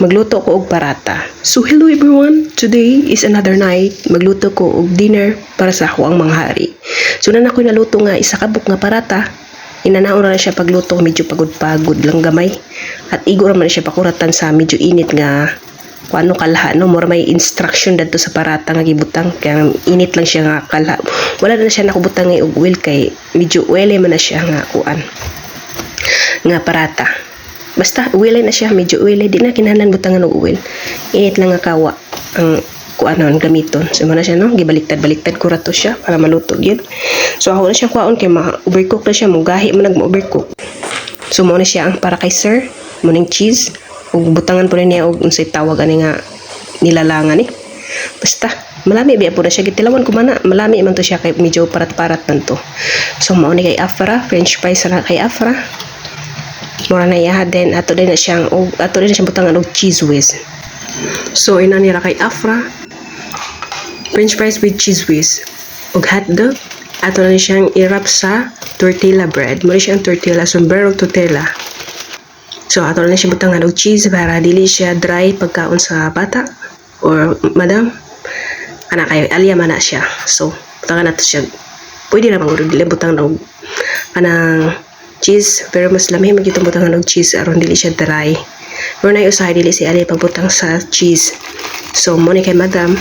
Magluto ko og parata. So hello everyone, today is another night. Magluto ko og dinner para sa akoang mga hari. So naa na ko'y naluto nga isa ka buok nga parata. Inanaon ra na siya pagluto, medyo pagod-pagod lang gamay. At igo ra man siya pakuratan sa medyo init nga kung ano kalha, no? Mura may instruction dadto sa parata nga gibutang kaya init lang siya nga kalha. Wala na siya nakubutang nga og oil kay medyo oily man na siya nga kuan nga parata. Basta oily na siya, medyo oily, di na kinahanglan butangan og oil. Init lang nga kawa ang kuan ang gamiton. So mao na siya, no, gibaliktad-baliktad ko ra to siya para maluto gyud. So ako na siya kuhaon kay ma-overcook na siya, mugahi man nag ma-overcook. So mao na siya ang para kay sir, mao ning cheese ug butangan po niya og unsay tawag ani nga nilalangan ni. Basta malami biya po na siya, gitilawan ko man na, malami man to siya kay medyo parat-parat man to. So mao ni kay Afra, french fries ra kay Afra. Mura na iya, then ato din na siyang butangan og cheese whiz. So ina nira kay Afra. French fries with cheese whiz ug hotdog. Ato na siyang i-wrap sa tortilla bread. Mao ni siya ang tortilla, sombrero tortilla. So ato na siya butangan og cheese para dili siya dry pagkaon sa bata or madam. Ana kay Alia man na siya. So butangan nato siya. Pwede ra man gud dili butang og kanang cheese, pero mas lami man gyud butangan og cheese aron dili siya dry. Pero na usahay dili si Alia pagbutang sa cheese. So mo ni kay madam,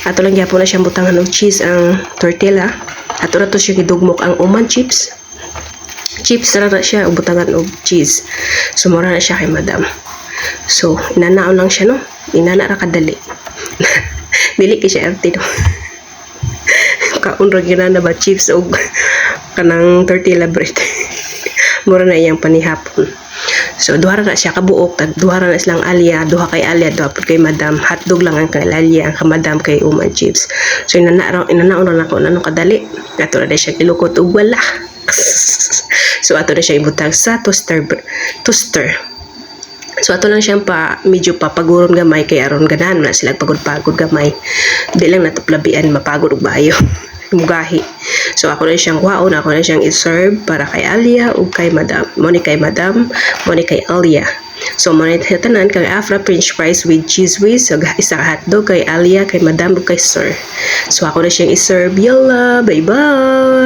ato lang gyapon na siyang butangan og cheese ang tortilla. Ato ra to siya gidugmok ang uman chips. Chips ra na siya ug butangan og cheese. So mura na siya kay madam. So inanaon lang siya, no. Inana ra kadali. Dili kay siya erte, no. Kaon ra gyud na ba, chips og kanang tortilla bread. Mura na iyang panihapon. So duha ra na siya kabuok, tag duha ra na silang Alia, duha kay Alia, duha pud kay madam. Hotdog lang ang kay Alia, ang kay madam kay uman chips. So inanaon ra nako nano kadali. Ato ra siya gilukot ug wala. So ato na siya ibutang sa toaster toaster. So ato lang siyang pa medyo papaguron gamay kay aron ganahan na sila pagod-pagod gamay. Di lang nato plabian mapagod og bayo. Mugahi. So ako na siyang kuhaon, ako na siyang i-serve para kay Alia ug kay madam. Mo ni kay madam, mo ni kay Alia. So mo ni tanan kay Afra, french fries with cheese whiz ug isa ka hotdog kay Alia, kay madam ug kay sir. So ako na siyang i-serve. Yalla, bye-bye.